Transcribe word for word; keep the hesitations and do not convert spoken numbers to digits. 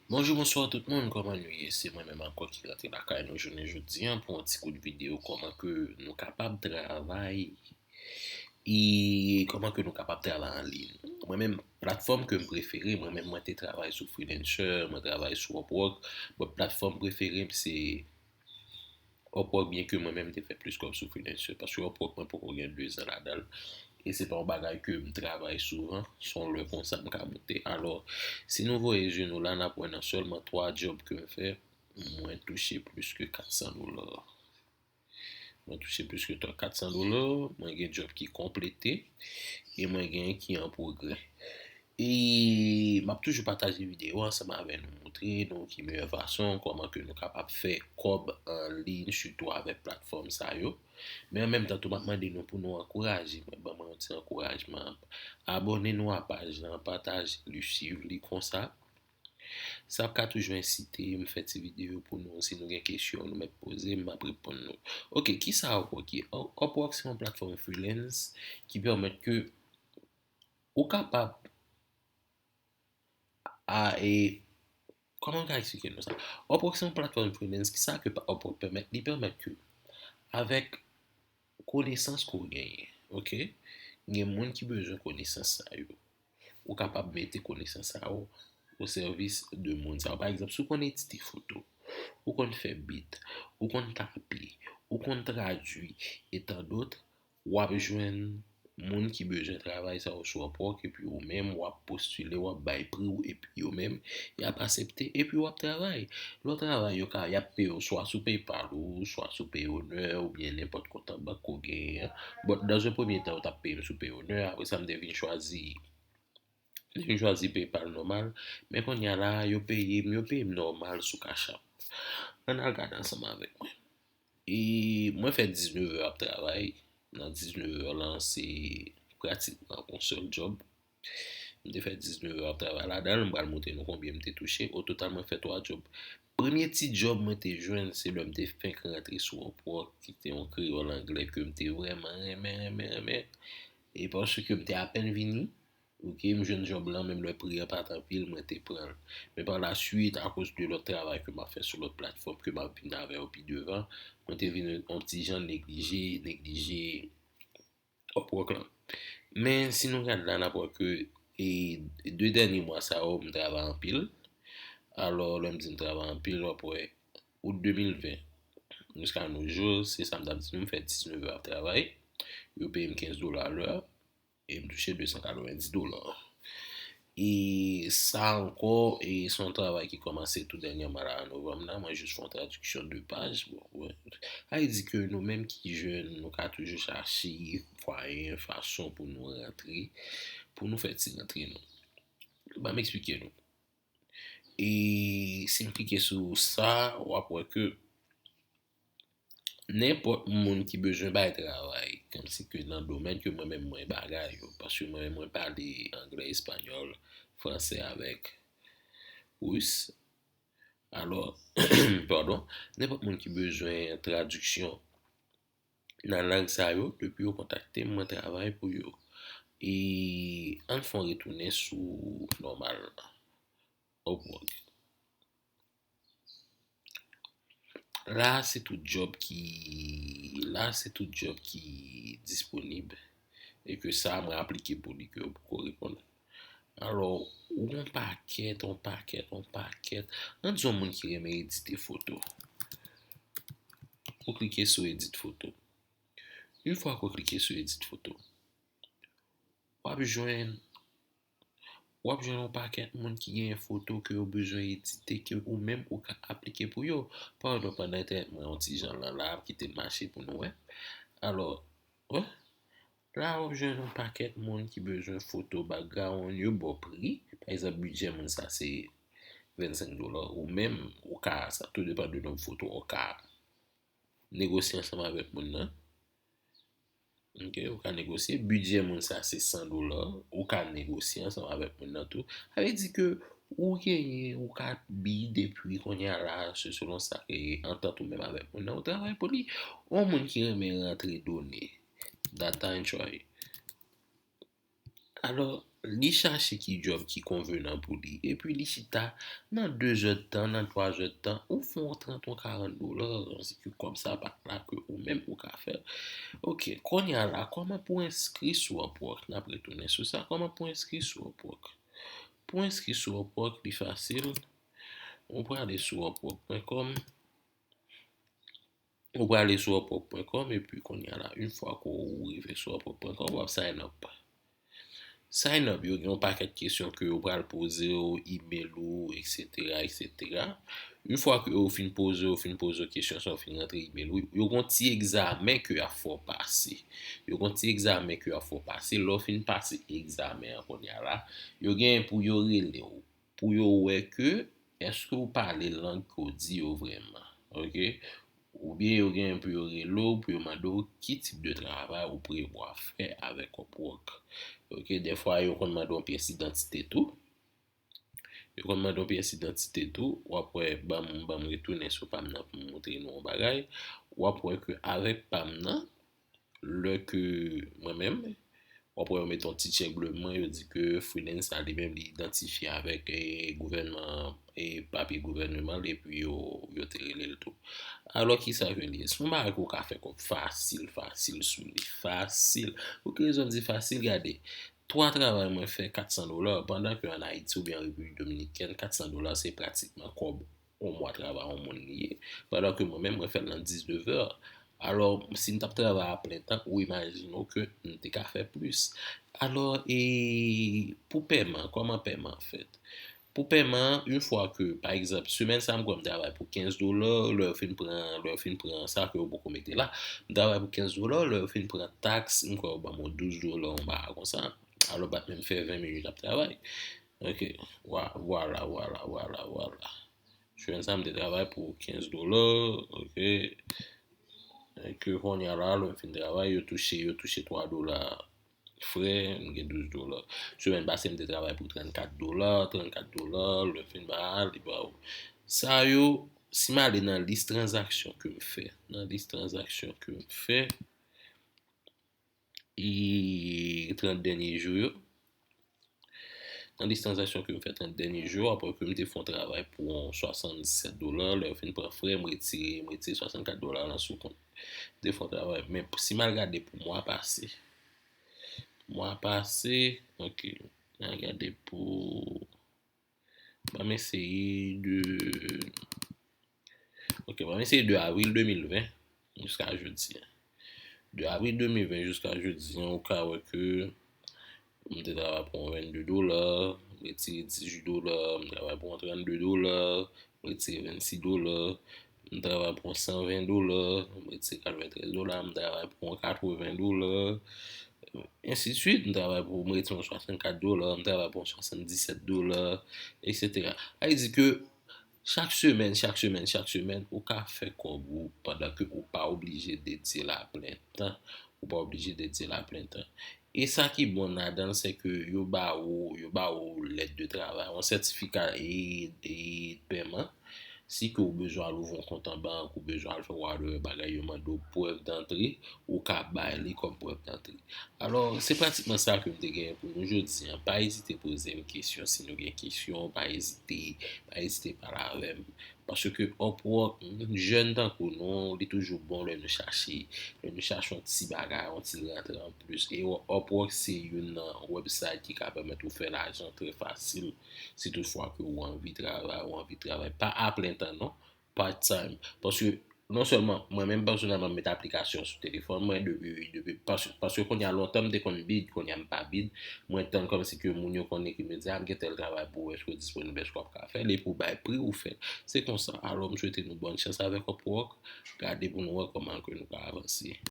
Bonjou, bonswa tout moun, kòman nou ye? Se mwen menm ankò ki rantre lakay nou jounen jodi a pou yon ti kout videyo kòman ke nou kapab travay e kòman ke nou kapab travay an liy. Mwen menm, platfòm ke m prefere, mwen menm mwen te travay sou Freelancer, mwen travay sou Upwork, but platfòm prefere m se Upwork, byen ke mwen menm m te fè plis kòb sou Freelancer, paske Upwork mwen poko gen de zan ladan l. E se pa yon bagay ke m travay souvan, se yon lè konsa m ka moute. Alò, si nou voye je nou la, n ap wè nan sèlman twa djòb ke m fè, mwen touche plis ke kat san dola. Mwen touche plis ke kat san dola, mwen gen djòb ki konplete, e mwen gen ki an pwogrè. E m ap toujou pataje videyo ansanm avè nou, montre nou ki meyè fason, kòman ke nou kapab fè kòb an liy, sitou avèk platfòm sa yo. Men an menm tan tou, m ap mande nou pou nou ankouraje mwen, ban mwen yon ti ankourajman. Abòne nou a paj lan, pataje li, swiv li konsa. Sa ap ka toujou ensite m fè ti videyo pou nou. Si nou gen kesyon, nou mèt poze, m ap reponn nou. Ok, kisa Upwork ye? Upwork se yon platfòm freelance ki pèmèt ke ou kapab a e kòman m ka eksplike nou sa? Upwork se yon platfòm freelance, kisa ke Upwork pèmèt? Li pèmèt ke avèk konesans ke w genyen, ok? Gen moun ki bezwen konesans sa yo. Ou kapab mete konesans sa yo o sèvis de moun sa yo. Pa egzanp, si w konn edite foto, ou konn fè beat, ou konn tape, ou konn tradui, e tan dòt, w ap jwenn moun ki bezwen travay sa yo sou Upwork, epi ou menm w ap postile, w ap bay pri w, epi yo menm y ap aksepte, epi w ap travay. Lè w travay, yo ka, y ap peye w swa sou PayPal ou, swa sou Payoneer, oubyen nenpòt kont an bank ke w genyen an. But dans un premier temps, yo t ap peye m sou Payoneer, apre sa m te vin chwazi, m te vin chwazi PayPal nòmal, men kounye a la, yo peye m, yo peye m nòmal sou Cash App. Ann al gade ansanm avèk mwen. E mwen fè diznèf è ap travay. Nan diznèf è lan, se pratikman yon sèl djòb. M te fè diznèf è ap travay ladan l, m pral montre nou konbyen m te touche. O total, mwen fè twa djòb. Premye ti djòb mwen te jwenn, se lè m te fenk rantre sou Upwork, ki te yon kreyòl anglè ke m te vrèman renmen, renmen, renmen. E paske m te apèn vini, ok, m jwenn djòb lan, menm lè pri an pa t anpil, mwen te pran l. Men pa la swit, akoz de lòt travay ke m ap fè sou lòt platfòm ke m ap vin avè yo pi devan, mwen te vin yon ti jan neglije, neglije Upwork lan. Men si nou gade la, n ap wè ke e de dènye mwa sa yo, m travay anpil. Alò, lè m di m travay anpil, w ap wè, out de mil ven jiska nou jou, se sa m t ap di nou, m fè diznèf è ap travay. Yo peye m kenz dola lè a, e m touche de san katrevenndis dola. E sa ankò, e se yon travay ki kòmanse tou dènyèman la, an novanm nan, mwen jis fè yon tradiksyon de paj. Bon, wè. Sa vle di ke nou menm ki jèn, nou ka toujou chache mwayen, fason pou nou rantre, pou nou fè ti rantre nou. Ban m eksplike nou. E si n klike sou sa, w ap wè ke nenpòt moun ki bezwen bay travay, kòmsi ke nan domèn ke mwen menm mwen bagay yo, paske mwen menm mwen pale anglè, espanyòl, fransè avèk ris. Alò, padon, nenpòt moun ki bezwen tradiksyon nan lang sa yo, depi yo kontakte m, mwen travay pou yo. E ann fè yon retounen sou nòmal. Upwork. La, se tout djòb ki, la, se tout djòb ki disponib. E ke sa, mwen aplike pou li, ke yo poko reponn. Alò, ou gon pakèt, on pakèt, on pakèt. Ann di yon moun ki renmen edite foto. Ou klike sou edit foto. Yon fwa ke w klike sou edit foto, w ap jwenn, w ap jwenn yon pakèt moun ki genyen foto ke yo bezwen edite, ke ou menm ou ka aplike pou yo. Padon, pandan entènèt mwen yon ti jan lan la, ap kite l mache pou nou wè. Alò, wè, la w ap jwenn yon pakèt moun ki bezwen foto background, yo ba w pri. Pa egzanp, bidjè moun sa se vennsenk dola. Ou menm, ou ka, sa tou depann de nonb foto w ka negosye ansanm avèk moun nan. Ok, ou ka negosye. Bidjè moun sa se san dola. Ou ka negosye ansanm avèk moun nan tou. Sa vle di ke ou genyen, ou ka bid epi kounye a la, se selon sa ke antant ou menm avèk moun nan, ou travay pou li. Yon moun ki renmen rantre done, data entry. Alò, li chache ki djòb ki konvenan pou li, epi li chita nan de zè tan, nan twa zè tan, ou fè yon trant, yon karant dola, se ke kòb sa pa t la ke ou menm ou ka fè. Ok, kounye a la, kòman pou enskri sou Upwork? N ap retounen sou sa. Kòman pou enskri sou Upwork? Pou enskri sou Upwork, li fasil. Ou prale sou upwork pwen kòm. Ou prale sou upwork pwen kòm, epi kounye a la, yon fwa ke ou rive sou upwork pwen kòm, w ap sign up. Sign up, yo gen yon pakèt kesyon ke yo pral poze w, email ou, et cetera, et cetera. Yon fwa ke yo fin poze w, fin poze w kesyon sa, w fin rantre email ou, yo gen yon ti egzamen ke y ap fè w pase. Yo gen yon ti egzamen ke y ap fè w pase. Lè w fin pase egzamen an kounye a la, yo gen pou yo rele w, pou yo wè ke èske w pale lang ke w di yo vrèman. Ok? Oubyen yo gen pou yo rele w, pou yo mande w ki tip de travay ou prevwa fè avèk Upwork. Ok? Dèfwa, yo konn mande w pyès idantite tou. Yo konn mande w pyès idantite tou. W ap wè, ban m, ban m retounen sou pa m nan pou m montre nou yon bagay. W ap wè ke avèk pa m nan, lè ke mwen menm, w ap wè yo mete yon ti tchèk ble mwen, yo di ke freelance la li menm li idantifye avèk, e, gouvènman, e, papye gouvènman l, epi yo, yo te rele l tou. Alò, kisa ke li ye? Se yon bagay ke w ka fè kòb fasil, fasil sou li. Fasil. Pou ki rezon m di fasil? Gade, twa travay mwen fè kat san dola, pandan ke ann Ayiti oubyen an Repiblik Dominikèn, kat san dola se pratikman kòb yon mwa travay yon moun li ye. Pandan ke mwen menm, mwen fè l nan diznèf è. Alò, si m t ap travay a plen tan, ou imajine w ke m te ka fè plis. Alò, e pou pèman, kòman pèman an fèt? Pou pèman an, yon fwa ke, pa egzanp, semèn sa a, m kwè m travay pou kenz dola, lè yo fin pran, lè yo fin pran sa ke yo poko mete la, m travay pou kenz dola, lè yo fin pran taks, m kwè yo ban m yon douz dola, yon bagay konsa. Alò, m pa t menm fè ven minit ap travay. Ok, vwa-, vwala, vwala, vwala, vwala. Semèn sa a, m te travay pou kenz dola, ok. E ke kounye a la, lè m fin travay, yo touche, yo touche twa dola frè, m gen douz dola. Semèn pase, m te travay pou trannkat dola, trannkat dola, lè m fin ba, li ba w. Sa yo, si m ale nan lis tranzaksyon ke m fè, nan lis tranzaksyon ke m fè, e trant dènye jou yo, nan lis tranzaksyon ke m fè trant dènye jou, apre ke m te fè yon travay pou yon swasanndisèt dola, lè yo fin pran frè, m retire, m retire swasannkat dola lan sou kont. M te fè yon travay, men si m al gade pou mwa pase, mwa pase, ok, m al gade pou, ban m eseye de, ok, ban m eseye de avril de mil ven jiska jodi a. De avril de mil ven jiska jodi a, ou ka wè ke m te travay pou yon vennde dola, m retire dizuit dola, m travay pou yon trannde dola, m retire vennsis dola, m travay pou yon san ven dola, m retire katreventrèz dola, m travay pou yon katreven dola, ensidswit, m travay pou, m retire yon swasannkat dola, m travay pou yon swasanndisèt dola, etsetera. Sa vle di ke chak semèn, chak semèn, chak semèn, ou ka fè kòb ou pandan ke ou pa oblije dedye l a plen tan. Ou pa oblije dedye l a plen tan. E sa ki bon ladan l, se ke yo ba ou, yo ba ou lèt de travay, yon sètifika e, e pèman. Si ke ou bezwen al ouvri yon kont an bank, ou bezwen al fè whatever bagay, yo mande w prèv dantre, ou ka bay li kòm prèv dantre. Alò, se pratikman sa ke m te genyen pou nou jodi a. Pa ezite poze m kesyon si nou gen kesyon, pa ezite, pa ezite pale avè m. Paske Upwork, jèn tankou nou, li toujou bon lè nou chache, lè nou chache yon ti bagay, yon ti rantre anplis. E Upwork se youn nan website ki ka pèmèt ou fè lajan trè fasil, si toutfwa ke ou anvi travay, ou anvi travay pa a plen tan non, part time. Paske non sèlman mwen menm pèsonèlman m met aplikasyon sou telefòn mwen depi, depi, paske, paske kounye a lontan m te konn bid, kounye a m pa bid. Mwen tann kòmsi ke moun yo konn ekri m yo di, a, m gen tèl travay pou ou, èske w disponib, èske w ap ka fè l, epi w bay pri ou fè l. Se konsa. Alò, m swete nou bòn chans avèk Upwork. Gade pou nou wè kòman ke nou ka avanse.